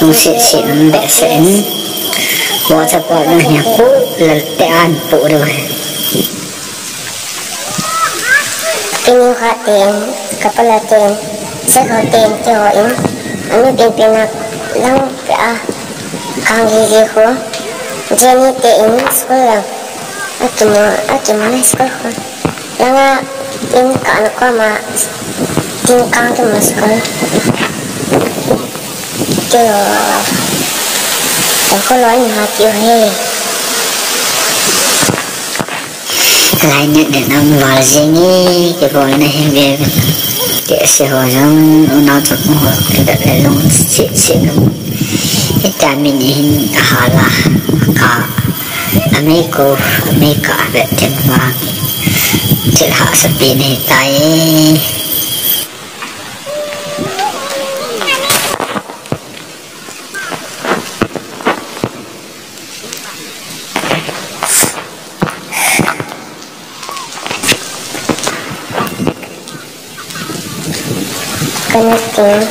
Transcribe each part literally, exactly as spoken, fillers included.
Nung sit sit nung bek se in. Bo sa po nung hiya po, lal te an po do. Pini kha ten, kapala ten, se kho ten te ho in. Anu pin pin nak lang pe a. Kang hi hi ho. Jenny te in school lang. Akimo, akimo na school ho. Langa in ka ano ko ma tin kang ke ma school. Ke o. Ko lo in ha ki he. Lai net net nam var jing e, ke bol na hin be. Ke se ho jong, unau chok ho, ke da le long sit sit long. Ita min hin hala ka. Amei ko, amei ka bet tem vang. Thil hahsa pi nei tai. Connecting.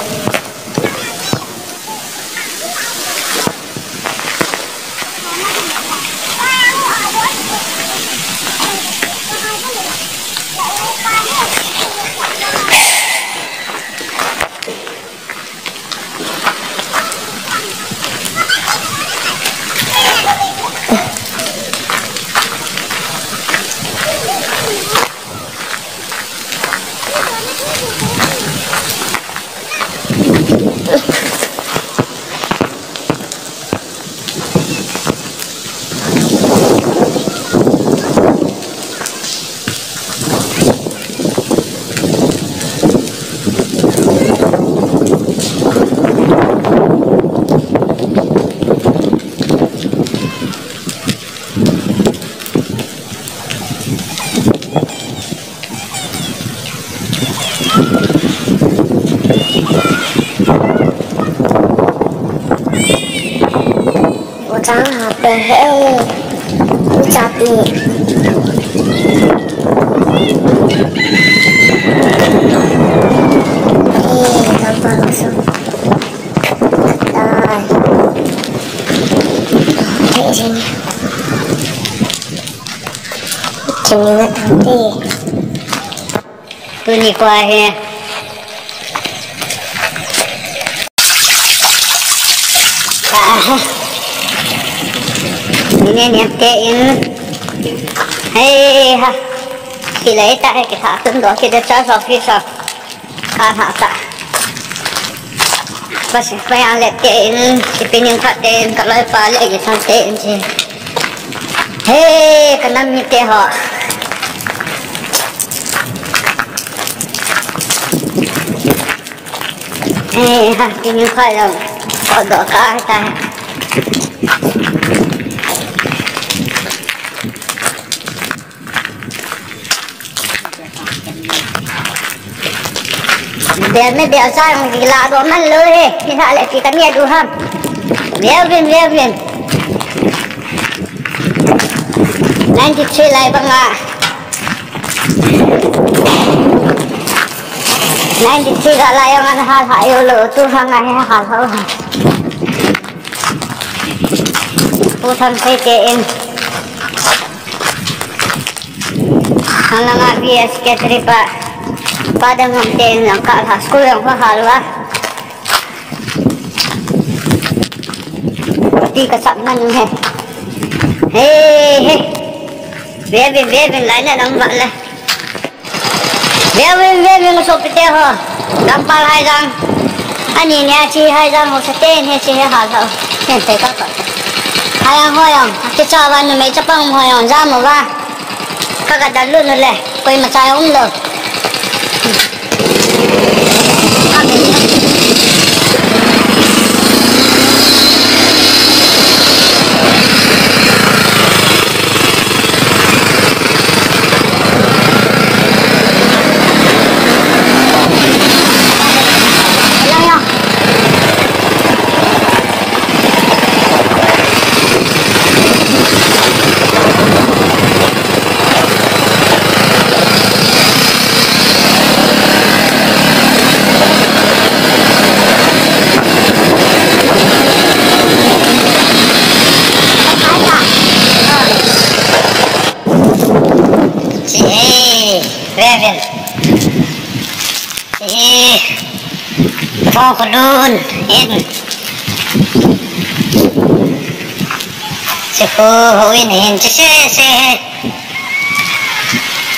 ꯄꯣꯠꯆꯥꯡ ꯍꯥꯞꯄꯦ꯫ ꯍꯦ, ꯆꯥꯛꯇꯤ꯫ ꯍꯦ, ꯂꯝꯄꯥꯛꯁꯨ꯫ ꯇꯥꯏ꯫ ꯍꯦ, ꯁꯤꯅꯤ꯫ ꯆꯤꯅꯤꯅ ꯊꯝꯗꯦ꯫ ꯇꯨꯅꯤ ꯀ꯭ꯋꯥ ꯍꯦ꯫ ꯅꯦ ꯅꯦꯝꯇꯦ ꯏꯟ꯫ ꯍꯩ ꯍꯥ꯫ ꯁꯤ ꯂꯩ ꯇꯥꯔꯦ ꯀꯩꯁꯥ ꯇꯨꯝꯗꯣ ꯁꯤꯗ ꯆꯥ ꯆꯥꯎ ꯁꯤ ꯆꯥꯎ꯫ ꯀꯥ ꯍꯥ ꯆꯥ꯫ ꯕꯁ ꯃꯌꯥꯝ ꯂꯦꯞꯇꯦ ꯏꯟ꯫ ꯁꯤ ꯄꯤꯅꯤꯡ ꯐꯠꯇꯦ ꯏꯟ꯫ ꯀꯂꯔ ꯄꯥ ꯂꯩꯒꯦ ꯊꯝꯇꯦ ꯏꯟ ꯁꯤ꯫ ꯍꯦ ꯀꯅꯥ ꯃꯤꯇꯦ ꯍꯣ꯫ ꯑꯦ, ꯍꯥ, ꯇꯤꯅꯤ ꯈ꯭ꯋꯥꯏꯗ ꯊꯧꯗꯣꯛ ꯀꯥ ꯍꯥꯏꯇꯥꯔꯦ꯫ ꯕꯦꯜꯅꯦ, ꯕꯦꯜ ꯆꯥꯔꯝꯒꯤ ꯂꯥꯗꯣ ꯑꯃ ꯂꯣꯏꯔꯦ꯫ ꯄꯩꯁꯥ ꯂꯩꯇꯦ ꯀꯅꯤ ꯑꯗꯨ ꯍꯥ꯫ ꯕꯦꯜ ꯕꯦꯜ, ꯕꯦꯜ ꯕꯦꯜ꯫ Ninety three ꯂꯥꯏꯕ ꯉꯥ꯫ Ninety three ga la yong an hal ha yo lo, tu sang a he hal ha. Pu Thang Sei te in. Ang nga B S secretary pa. Pa Dang Ham te in ang ka ha school ang pa hal wa. Ti ka sak man he. He he. Bebin, bebin, lai na lang ba le. Bebin, bebin, so pite ho. Gampal hai jang. Ani ne chi hai jang ho sa te ne chi he hal ho. Ken te ka ka. Hai ang ho yang. Ki cha ba nu me cha pang ho yang ja mo ba. Ka ka dan lu nu le. Koi ma cha um lo. Hey, Reverend. Hi, phong ko dun in. Si hu hu in hin si se se.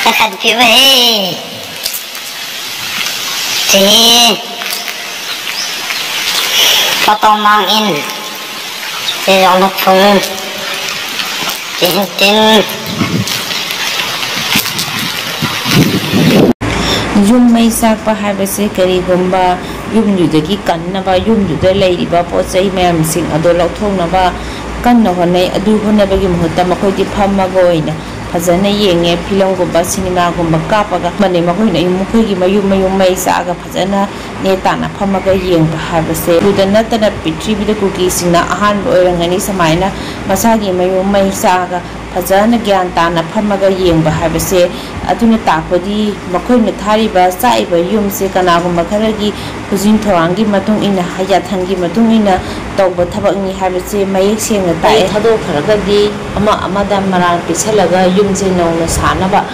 Ka khan pi ba he. Si hi. Patong mang in. ꯁꯤꯁꯨ ꯑꯃꯨꯛ ꯊꯨꯝ꯫ ꯇꯤꯟ ꯇꯤꯟ꯫ ꯌꯨꯝ ꯃꯩ ꯆꯥꯛꯄ ꯍꯥꯏꯕꯁꯦ ꯀꯔꯤꯒꯨꯝꯕ ꯌꯨꯝꯗꯨꯗꯒꯤ ꯀꯟꯅꯕ, ꯌꯨꯝꯗꯨꯗ ꯂꯩꯔꯤꯕ ꯄꯣꯠ ꯆꯩ ꯃꯌꯥꯝꯁꯤꯡ ꯑꯗꯣ ꯂꯧꯊꯣꯛꯅꯕ ꯀꯟꯅ ꯍꯣꯠꯅꯩ꯫ ꯑꯗꯨ ꯍꯣꯠꯅꯕꯒꯤ ꯃꯍꯨꯠꯇ ꯃꯈꯣꯏꯗꯤ ꯐꯝꯃꯒ ꯑꯣꯏꯅ ꯐꯖꯅ ꯌꯦꯡꯉꯦ꯫ ꯐꯤꯂꯝꯒꯨꯝꯕ, ꯁꯤꯅꯦꯃꯥꯒꯨꯝꯕ ꯀꯥꯞꯄꯒ ꯑꯃꯅꯤ꯫ ꯃꯈꯣꯏꯅ ꯃꯈꯣꯏꯒꯤ ꯃꯌꯨꯝ ꯃꯌꯨꯝ ꯃꯩ ꯆꯥꯛꯑꯒ ꯐꯖꯅ ꯅꯦ ꯇꯥꯅ ꯐꯝꯃꯒ ꯌꯦꯡꯕ ꯍꯥꯏꯕꯁꯦ꯫ ꯑꯗꯨꯗ ꯅꯠꯇꯅ ꯄ꯭ꯔꯤꯊꯤꯕꯤꯗ ꯀꯨꯀꯤꯁꯤꯡꯅ ꯑꯍꯥꯟꯕ ꯑꯣꯏꯔꯝꯒꯅꯤ ꯁꯨꯃꯥꯏꯅ ꯃꯁꯥꯒꯤ ꯃꯌꯨꯝ ꯃꯩ ꯆꯥꯛꯑꯒ ꯐꯖꯅ ꯒ꯭ꯌꯥꯟ ꯇꯥꯅ ꯐꯝꯃꯒ ꯌꯦꯡꯕ ꯍꯥꯏꯕꯁꯦ, ꯑꯗꯨꯅ ꯇꯥꯛꯄꯗꯤ ꯃꯈꯣꯏꯅ ꯊꯥꯔꯤꯕ, ꯆꯥꯛꯏꯕ ꯌꯨꯝꯁꯦ ꯀꯅꯥꯒꯨꯝꯕ ꯈꯔꯒꯤ ꯈꯨꯖꯤꯡ ꯊꯧꯔꯥꯡꯒꯤ ꯃꯇꯨꯡ ꯏꯟꯅ, ꯌꯥꯊꯪꯒꯤ ꯃꯇꯨꯡ ꯏꯟꯅ ꯇꯧꯕ ꯊꯕꯛꯅꯤ ꯍꯥꯏꯕꯁꯦ ꯃꯌꯦꯛ ꯁꯦꯡꯅ ꯇꯥꯛꯑꯦ꯫ ꯊꯥꯗꯣꯛꯈ꯭ꯔꯒꯗꯤ ꯑꯃ ꯑꯃꯗ ꯃꯔꯥꯜ ꯄꯤꯁꯜꯂꯒ ꯌꯨꯝꯁꯦ ꯅꯧꯅ ꯁꯥꯅꯕ,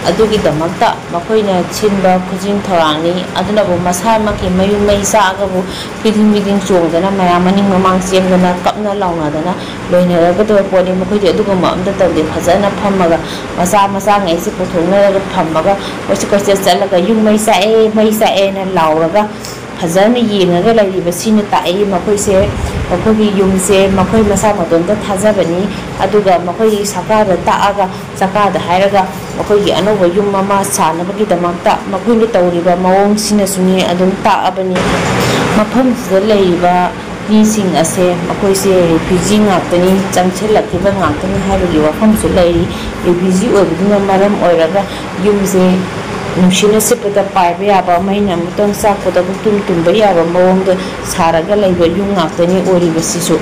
ꯑꯗꯨꯒꯤꯗꯃꯛꯇ ꯃꯈꯣꯏꯅ ꯁꯤꯟꯕ ꯈꯨꯖꯤꯡ ꯊꯧꯔꯥꯡꯅꯤ꯫ ꯑꯗꯨꯅꯕꯨ ꯃꯁꯥꯃꯛꯀꯤ ꯃꯌꯨꯝ ꯃꯩ ꯆꯥꯛꯑꯒꯕꯨ ꯐꯤꯗꯤꯡ ꯐꯤꯗꯤꯡ ꯆꯣꯡꯗꯅ, ꯃꯌꯥꯝ ꯃꯅꯤꯡ ꯃꯃꯥꯡ ꯆꯦꯟꯗꯅ, ꯀꯞꯅ ꯂꯥꯎꯅꯗꯅ ꯂꯣꯏꯅꯔꯒꯗꯕ ꯄꯣꯠꯅꯤ꯫ ꯃꯈꯣꯏꯗꯤ ꯑꯗꯨꯒꯨꯝꯕ ꯑꯝꯇ ꯇꯧꯗꯦ꯫ ꯐꯖꯅ ꯐꯝꯃꯒ, ꯃꯆꯥ ꯃꯆꯥꯉꯩꯁꯦ ꯄꯨꯊꯣꯛꯅꯔꯒ ꯐꯝꯃꯒ, ꯀꯣꯏꯆꯠ ꯀꯣꯏꯆꯠ ꯆꯠꯂꯒ, "ꯌꯨꯝ ꯃꯩ ꯆꯥꯛꯑꯦ, ꯃꯩ ꯆꯥꯛꯑꯦꯅ" ꯂꯥꯎꯔꯒ ꯐꯖꯅ ꯌꯦꯡꯉꯒ ꯂꯩꯔꯤꯕ ꯁꯤꯅ ꯇꯥꯛꯏ, ꯃꯈꯣꯏꯁꯦ, ꯃꯈꯣꯏꯒꯤ ꯌꯨꯝꯁꯦ ꯃꯈꯣꯏ ꯃꯁꯥ ꯃꯇꯣꯝꯇ ꯊꯥꯖꯕꯅꯤ꯫ ꯑꯗꯨꯒ ꯃꯈꯣꯏꯒꯤ ꯁꯔꯀꯥꯔꯗ ꯇꯥꯛꯑꯒ, ꯁꯔꯀꯥꯔꯗ ꯍꯥꯏꯔꯒ, ꯃꯈꯣꯏꯒꯤ ꯑꯅꯧꯕ ꯌꯨꯝ ꯑꯃ ꯁꯥꯅꯕꯒꯤꯗꯃꯛꯇ ꯃꯈꯣꯏꯅ ꯇꯧꯔꯤꯕ ꯃꯑꯣꯡꯁꯤꯅꯁꯨꯅꯤ ꯑꯗꯨꯝ ꯇꯥꯛꯑꯕꯅꯤ꯫ ꯃꯐꯝꯁꯤꯗ ꯂꯩꯔꯤꯕ ꯃꯤꯁꯤꯡ ꯑꯁꯦ ꯃꯈꯣꯏꯁꯦ ꯔꯤꯐ꯭ꯌꯨꯖꯤ ꯉꯥꯛꯇꯅꯤ, ꯆꯪꯁꯤꯜꯂꯛꯈꯤꯕ ꯉꯥꯛꯇꯅꯤ ꯍꯥꯏꯕꯒꯤ ꯋꯥꯐꯝꯁꯨ ꯂꯩꯔꯤ꯫ ꯔꯤꯐ꯭ꯌꯨꯖꯤ ꯑꯣꯏꯕꯗꯨꯅ ꯃꯔꯝ ꯑꯣꯏꯔꯒ ꯌꯨꯝꯁꯦ ꯅꯨꯡꯁꯤꯠꯅ ꯁꯤꯠꯄꯗ ꯄꯥꯏꯕ ꯌꯥꯕ, ꯃꯩꯅ ꯑꯃꯨꯛꯇꯪ ꯆꯥꯛꯄꯗ ꯄꯨꯡꯇꯨꯝ ꯇꯨꯝꯕ ꯌꯥꯕ ꯃꯑꯣꯡꯗ ꯁꯥꯔꯒ ꯂꯩꯕ ꯌꯨꯝ ꯉꯥꯛꯇꯅꯤ ꯑꯣꯏꯔꯤꯕꯁꯤꯁꯨ꯫